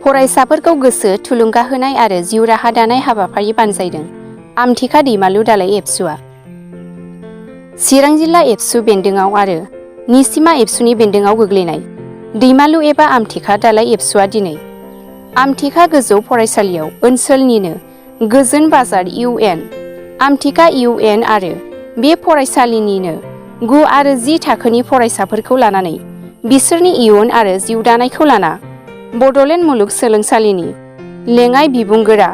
फरायसाफोरखौ गोसो थुलुंगा होनाय आरो जिउ राहा दानाय हाबाफारि बानजायदों आमथिखा दैमालु दालाइ एबसुआ। चिरां जिल्ला एबसु बेन्दोङाव आरो निसिमा एबसुनि बेन्दोङाव गोग्लैनाय दैमालु एबा आमथिखा दालाइ एबसुआ दिनै आमथिखा गोजौ फरायसालियाव ओनसोलनिनो गोजोन बाजार UN, आमथिखा UN आरो बे फरायसालिनिनो 9 आरो 10 थाखोनि फरायसाफोरखौ लानानै बिसोरनि इयुन आरो जिउ दानायखौ लाना बड'लेण्ड मुलुगसोलोंसालिनि लेङाइ बिबुंगोरा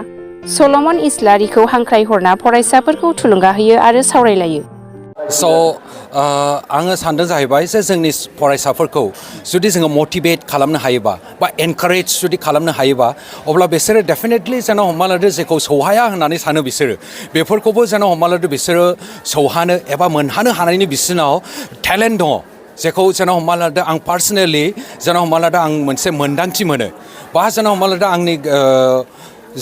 सल'मन इस्लारिखौ हांख्रायहरना फरायसाफोरखौ थुलुंगा होयो आरो सावरायलायो। आङो सानदों जाहैबाय जे जोंनि फरायसाफोरखौ जुदि जोङो मटिभेट खालामनो हायोबा बा एनकारेज जुदि खालामनो हायोबा अब्ला बिसोरो डेफिनेटलि जेन' हमना लादो जेखौ सौहाया होननानै सानो बिसोरो बेफोरखौबो जेन' हमना लादो बिसोरो सौहानो एबा मोनहानो हानायनि बिसोरनाव टेलेन्ट दङ। जेखौ जेन' हमना लादो आं पार्सनेलि जेन' हमना लादो आं मोनसे मोन्दांथि मोनो बा जेन' हमना लादो आंनि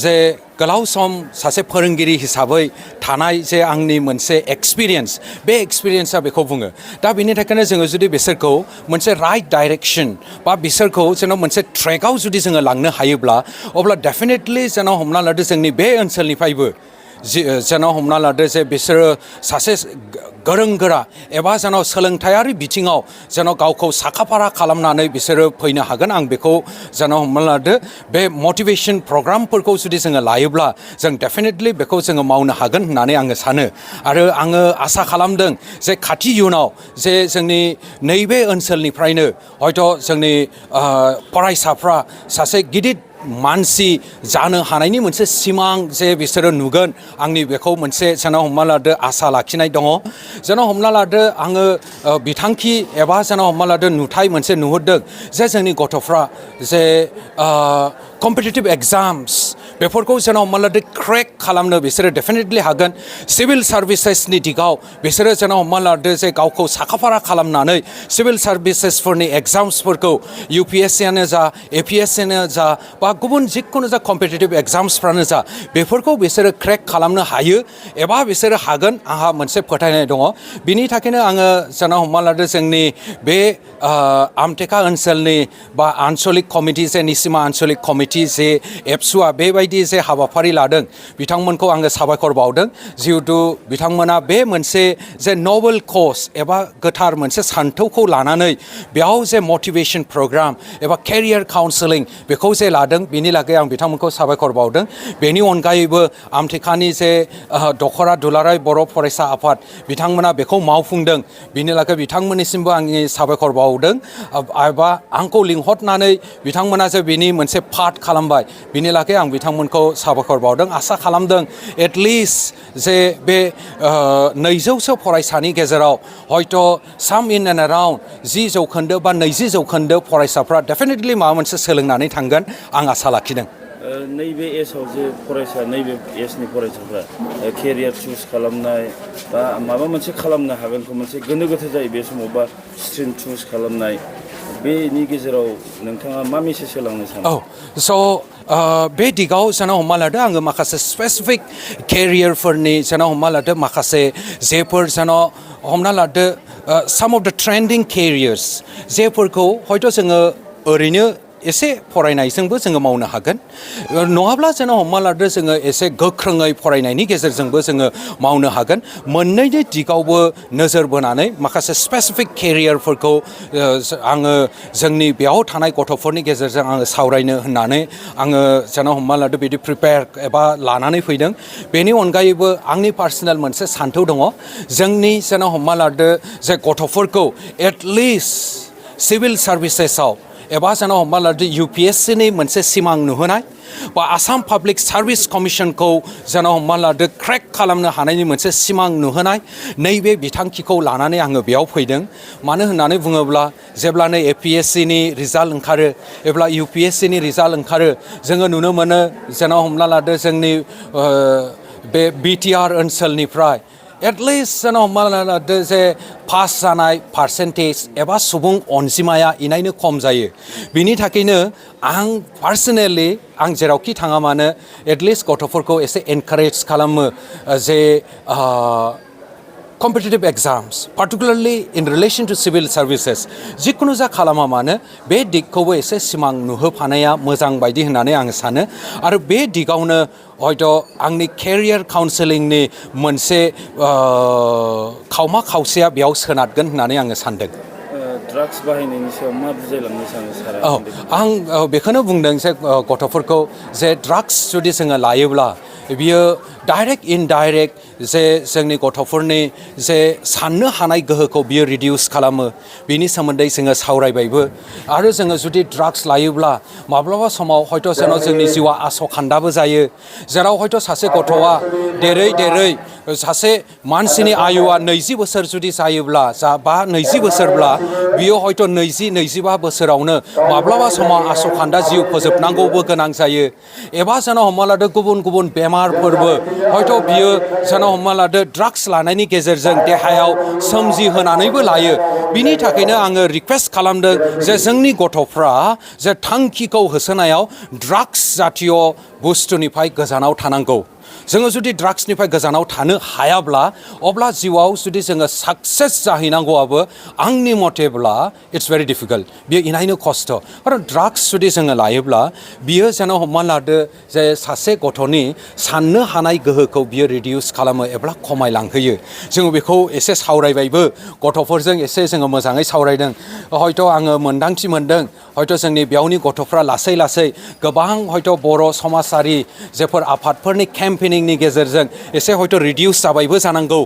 जे गोलाव सम सासे फोरोंगिरि हिसाबै थानाय जे आंनि मोनसे एक्सपिरियेन्स बे एक्सपिरियेन्सआ बेखौ बुङो। दा बिनि थाखायनो जोङो जुदि बिसोरखौ मोनसे राइट डाइरेक्सन बा बिसोरखौ जेन' मोनसे ट्रेकआव जुदि जोङो लांनो हायोब्ला अब्ला डेफिनेटलि जेन' हमना लादो जोंनि बे ओनसोलनिफ्रायबो जेन' हमना लादो जे बिसोरो सासे गोरों गोरा एबा जेन' सोलोंथायारि बिथिङाव जेन' गावखौ साखाफारा खालामनानै बिसोरो फैनो हागोन आं बेखौ जेन' हमना लादो बे मटिभेसन प्रग्रामफोरखौ जुदि जोङो लायोब्ला जों डेफिनेटलि बेखौ जोङो मावनो हागोन होननानै आङो सानो आरो आङो आसा खालामदों जे खाथि इयुनाव जे जोंनि नैबे ओनसोलनिफ्रायनो हयथ' जोंनि फरायसाफ्रा सासे गिदिर मानसि जानो हानायनि मोनसे सिमां जे बिसोरो नुगोन आंनि बेखौ मोनसे जेन' हमना लादो आसा लाखिनाय दङ। जेन' हमना लादो आङो बिथांखि एबा जेन' हमना लादो नुथाय मोनसे नुहुरदों जे जोंनि गथ'फ्रा जे कम्पिटिटिभ एग्जाम्स बेफोरखौ जेन' हमना लादो क्रेक खालामनो बिसोरो डेफिनेटलि हागोन। सिभिल सार्भिसेसनि दिगाव बिसोरो जेन' हमना लादो जे गावखौ साखाफारा खालामनानै सिभिल सार्भिसेसफोरनि एग्जाम्सफोरखौ UPSCयानो जा APSCयानो जा बा गुबुन जिखुनु जा कम्पिटिटिभ एग्जाम्सफ्रानो जा बेफोरखौ बिसोरो क्रेक खालामनो हायो एबा बिसोरो हागोन आंहा मोनसे फोथायनाय दङ। बिनि थाखायनो आङो जेन' हमना लादो जोंनि बे आमटेका ओनसोलनि बा आन्सलिक कमिटि जे निसिमा आन्सलिक कमिटि जे एबसुआ बेबायदि जे हाबाफारि लादों बिथांमोनखौ आङो साबायखर बावदों जिहेथु बिथांमोना बे मोनसे जे नबेल कज एबा गोथार मोनसे सान्थौखौ लानानै बेयाव जे मटिभेसन प्रग्राम एबा केरियार काउन्सेलिं बेखौ जे लादों बेनि लागै आं बिथांमोनखौ साबायखर बावदों। बेनि अनगायैबो आमटेकानि जे दखरा दुलाराय बर' फरायसा आफाद बिथांमोना बेखौ मावफुंदों बिनि लागै बिथांमोननिसिमबो आंनि साबायखर बावदों एबा आंखौ लिंहरनानै बिथांमोना जे बिनि मोनसे पार्ट खालामबाय बिनि लागै आं बिथांमोनखौ साबायखर बावदों। आसा खालामदों एटलिस्ट जे बे 200सो फरायसानि गेजेराव हयथ' साम इन एन्ड एराउन्ड 10 जौखोन्दो बा 20 जौखोन्दो फरायसाफ्रा डेफिनेटलि माबा मोनसे सोलोंनानै थांगोन आं आसा लाखिदों। नैबे एजआव जे फरायसा नैबे एजनि फरायसाफ्रा केरियार चुज खालामनाय बा माबा मोनसे खालामनो हागोनखौ मोनसे गोनो गोथो जायो बे समाव बा स्ट्रिम चुज खालामनाय बेनि गेजेराव नोंथाङा मा मेसेज होलांनो सानो? बे दिगाव जेन' हमना लादो आङो माखासे स्पेसिफिक केरियारफोरनि जेन' हमना लादो माखासे जेफोर जेन' हमना लादो साम अफ द ट्रेन्डिं केरियार्स जेफोरखौ हयथ' जोङो ओरैनो एसे फरायनायजोंबो जोङो मावनो हागोन नङाब्ला जेन' हमना लादो जोङो एसे गोख्रोङै फरायनायनि गेजेरजोंबो जोङो मावनो हागोन। मोननैनि दिगावबो नोजोर बोनानै माखासे स्पेसिफिक केरियारफोरखौ आङो जोंनि बेयाव थानाय गथ'फोरनि गेजेरजों आङो सावरायनो होननानै आङो जेन' हमना लादो बिदि प्रिपेयार एबा लानानै फैदों। बेनि अनगायैबो आंनि पार्सनेल मोनसे सान्थौ दङ जोंनि जेन' हमना लादो जे गथ'फोरखौ एटलिस्ट सिभिल सार्भिसेसाव एबा जेन' हमना लादो UPSCनि मोनसे सिमां नुहोनाय बा आसाम पाब्लिक सार्भिस कमिसनखौ जेन' हमना लादो क्रेक खालामनो हानायनि मोनसे सिमां नुहोनाय नैबे बिथांखिखौ लानानै आङो बेयाव फैदों। मानो होननानै बुङोब्ला जेब्लानो APSCनि रिजाल्ट ओंखारो एब्ला UPSCनि रिजाल्ट ओंखारो जोङो नुनो मोनो जेन' हमना लादो जोंनि बे BTR ओनसोलनिफ्राय एटलिस्ट जेन' हमना लादो जे पास जानाय पार्सेन्टेज एबा सुबुं अनजिमाया इनायनो खम जायो। बिनि थाखायनो आं पार्सनेलि आं जेरावखि थाङा मानो एटलिस्ट गथ'फोरखौ एसे एनकारेज खालामो जे competitive exams, particularly in relation to civil services, जिखुनु जा खालामा मानो बे दिगखौबो एसे सिमां नुहोफानाया मोजां बायदि होननानै आं सानो आरो बे दिगावनो हयथ' आंनि केरियार काउन्सेलिंनि मोनसे खावमा खावसेया बेयाव सोनारगोन होननानै आङो सानदों। ड्राग्स बाहायनायनि सायाव मा बुजायलांनो सानो सारा? आं बेखौनो बुंदों जे गथ'फोरखौ जे ड्राग्स जुदि जोङो लायोब्ला बियो डाइरेक्ट इनडाइरेक्ट जे जोंनि गथ'फोरनि जे साननो हानाय गोहोखौ बियो रिडिउस खालामो बिनि सोमोन्दै जोङो सावरायबायबो आरो जोङो जुदि ड्राग्स लायोब्ला माब्लाबा समाव हयथ' जेन' जोंनि जिउआ आसखान्दाबो जायो जेराव हयथ' सासे गथ'आ देरै देरै सासे मानसिनि आयुआ 20 बोसोर जुदि जायोब्ला बा 20 बोसोरब्ला बियो हयथ' 20-25 बोसोरावनो माब्लाबा समाव आसखान्दा जिउ फोजोबनांगौबो गोनां जायो एबा जेन' हमना लादो गुबुन गुबुन बेमारफोरबो हयथ' बियो जेन' हमना लादो ड्राग्स लानायनि गेजेरजों देहायाव सोमजिहोनानैबो लायो बिनि थाखायनो आङो रिक्वेस्ट खालामदों जे जोंनि गथ'फ्रा जे थांखिखौ होसोनायाव ड्राग्स जातीय बुस्थुनिफ्राय गोजानाव थानांगौ। जोङो जुदि ड्राग्सनिफ्राय गोजानाव थानो हायाब्ला अब्ला जिउआव जुदि जोङो साक्सेस जाहैनांगौआबो आंनि मथेब्ला इट्स भेरि डिफिकाल्ट बियो इनायनो खस्थ' आरो ड्राग्स जुदि जोङो लायोब्ला बियो जेन' हमना लादो जे सासे गथ'नि साननो हानाय गोहोखौ बियो रिडिउस खालामो एबा खमायलांहोयो जोङो बेखौ एसे सावरायबायबो गथ'फोरजों एसे जोङो मोजाङै सावरायदों हयथ' आङो मोन्दांथि मोनदों हयथ' जोंनि बेयावनि गथ'फ्रा लासै लासै गोबां हयथ' बर' समाजारि जेफोर आफादफोरनि केम्पेनिंनि गेजेरजों एसे हयथ' रिडिउस जाबायबो जानांगौ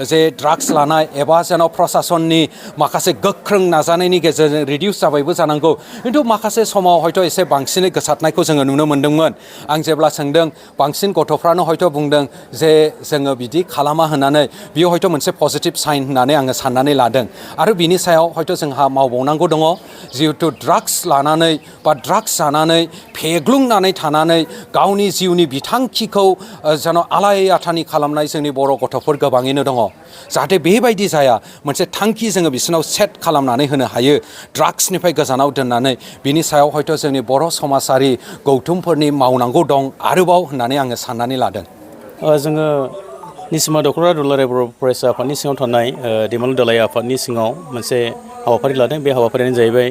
जे ड्राग्स लानाय एबा जेन' प्रशासननि माखासे गोख्रों नाजानायनि गेजेरजों रिडिउस जाबायबो जानांगौ खिन्थु माखासे समाव हयथ' एसे बांसिनै गोसारनायखौ जोङो नुनो मोन्दोंमोन आं जेब्ला सोंदों बांसिन गथ'फ्रानो हयथ' बुंदों जे जोङो बिदि खालामा होननानै बियो हयथ' मोनसे पजिटिभ साइन होननानै आङो साननानै लादों आरो बिनि सायाव हयथ' जोंहा मावबावनांगौ दङ जिहेथु ड्राग्स लानानै बा ड्राग्स जानानै फेग्लुंनानै थानानै गावनि जिउनि बिथांखिखौ जेन' आलाय आथानि खालामनाय जोंनि बर' गथ'फोर गोबाङैनो दङ जाहाथे बेबायदि जाया मोनसे थांखि जोङो बिसोरनाव सेट खालामनानै होनो हायो ड्राग्सनिफ्राय गोजानाव दोननानै बिनि सायाव हयथ' जोंनि बर' समाजारि गौथुमफोरनि मावनांगौ दं आरोबाव होननानै आङो साननानै लादों। जोङो निसिमा दख'रा दुलाराय बर' फरायसा आफादनि सिङाव थानाय दैमालु दालाय आफादनि सिङाव मोनसे हाबाफारि लादों बे हाबाफारियानो जाहैबाय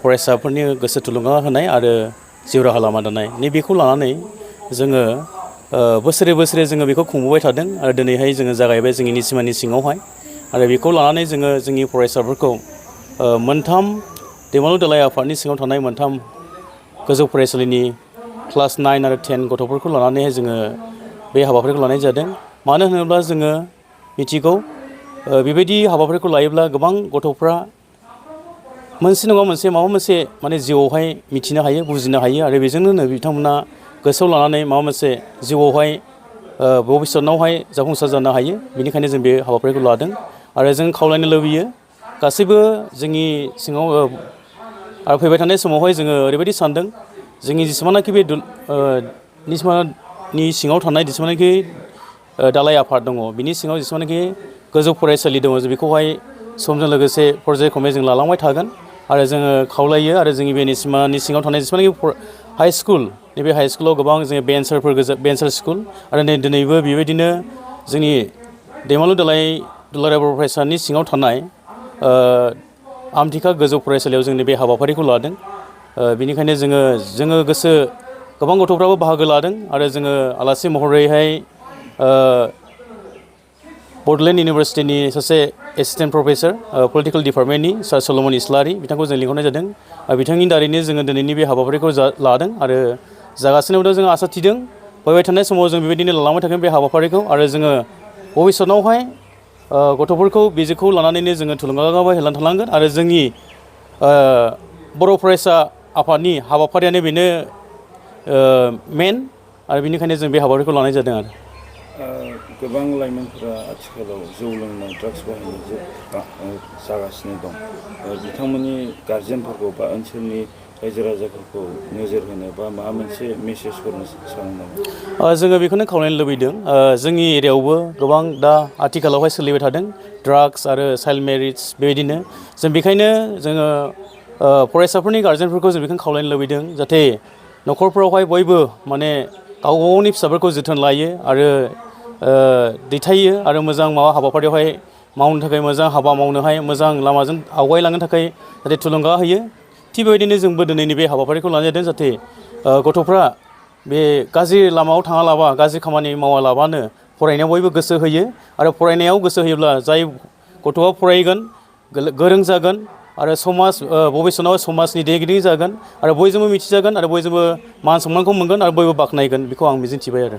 फरायसाफोरनि गोसो थुलुंगा होनाय आरो जिउ राहा लामा दानाय नैबेखौ लानानै जोङो बोसोरे बोसोरे जोङो बेखौ खुंबोबाय थादों आरो दिनैहाय जोङो जागायबाय जोंनि निसिमानि सिङावहाय आरो बेखौ लानानै जोङो जोंनि फरायसाफोरखौ मोनथाम दैमालु दालाय आफादनि सिङाव थानाय मोनथाम गोजौ फरायसालिनि क्लास 9 आरो 10 गथ'फोरखौ लानानैहाय जोङो बे हाबाफारिखौ लानाय जादों मानो होनोब्ला जोङो मिथिगौ बेबायदि हाबाफारिखौ लायोब्ला गोबां गथ'फ्रा मोनसे नङा मोनसे माबा मोनसे माने जिउआवहाय मिथिनो हायो बुजिनो हायो आरो बेजोंनो बिथांमोना गोसोआव लानानै माबा मोनसे जिउआवहाय भबिष्यतनावहाय जाफुंसार जानो हायो बेनिखायनो जों बे हाबाफारिखौ लादों आरो जों खावलायनो लुबैयो गासैबो जोंनि सिङाव आरो फैबाय थानाय समावहाय जोङो ओरैबायदि सानदों जोंनि जेसेबांनाखि बे निसिमानि सिङाव थानाय जेसेबांनाखि दालाय आफाद दङ बिनि सिङाव जेसेबांनाखि गोजौ फरायसालि दङ जों बेखौहाय समजों लोगोसे पर्यायक्रमै जों लालांबाय थागोन आरो जोङो खावलायो आरो जोंनि बे निसिमानि सिङाव थानाय जेसेबांनाखि हाइ स्कुल नैबे हाइ स्कुलाव गोबां जोङो बेन्सार स्कुल आरो दिनैबो बेबायदिनो जोंनि दैमालु दुलाराय बर' फरायसानि सिङाव थानाय आमथिखा गोजौ फरायसालियाव जोंनि बे हाबाफारिखौ लादों बेनिखायनो जोङो गोबां गथ'फ्राबो बाहागो लादों आरो जोङो आलासि महरैहाय बड'लेण्ड इउनिभारसिटिनि सासे एसिस्टेन्ट प्रफेसर पलिटिकेल डिपार्टमेन्टनि सार सल'मन इस्लारि बिथांखौ जों लिंहरनाय जादों बिथांनि दारैनो जोङो दिनैनि बे हाबाफारिखौ लादों आरो जागासिनो दं जोङो आसा थिदों फैबाय थानाय समाव जों बेबायदिनो लालांबाय थागोन बे हाबाफारिखौ आरो जोङो भबिष्यतनावहाय गथ'फोरखौ बेखौ लानानैनो जोङो थुलुंगाबाय थालांगोन आरो जोंनि बर' फरायसा आफादनि हाबाफारियानो बेनो मेन आरो बेनिखायनो जों बे हाबाफारिखौ लानाय जादों आरो गोबां लाइमोनफोरा आथिखालाव जौ लोंनाय ड्राग्स बाहायनाय जागासिनो दं बिथांमोननि गारजेनफोरखौ बा ओनसोलनि रायजो राजाफोरखौ नोजोर होनो बा माबा मोनसे मेसेज हरनो सानो नामा? जोङो बेखौनो खावलायनो लुबैदों जोंनि एरियायावबो गोबां दा आथिखालावहाय सोलिबाय थादों ड्राग्स आरो चाइल्ड मेरिज बेबायदिनो जों बेखायनो जोङो फरायसाफोरनि गारजेनफोरखौ जों बेखौनो खावलायनो लुबैदों जाहाथे न'खरफोरावहाय बयबो माने गाव गावनि फिसाफोरखौ जोथोन लायो आरो दैथायो आरो मोजां माबा हाबाफारियावहाय मावनो थाखाय मोजां हाबा मावनोहाय मोजां लामाजों आवगायलांनो थाखाय जाहाथे थुलुंगा होयो। थिग बेबायदिनो जोंबो दिनैनि बे हाबाफारिखौ लानाय जादों जाहाथे गथ'फ्रा बे गाज्रि लामायाव थाङालाबा गाज्रि खामानि मावालाबानो फरायनायाव बयबो गोसो होयो आरो फरायनायाव गोसो होयोब्ला जाय गथ'आ फरायगोन गोरों जागोन आरो समाज भबिष्यतआव समाजनि दैदेनगिरि जागोन आरो बयजोंबो मिथिजागोन आरो बयजोंबो मान सन्मानखौ मोनगोन आरो बयबो बाख्नायगोन बेखौ आं मिजिंथिबाय आरो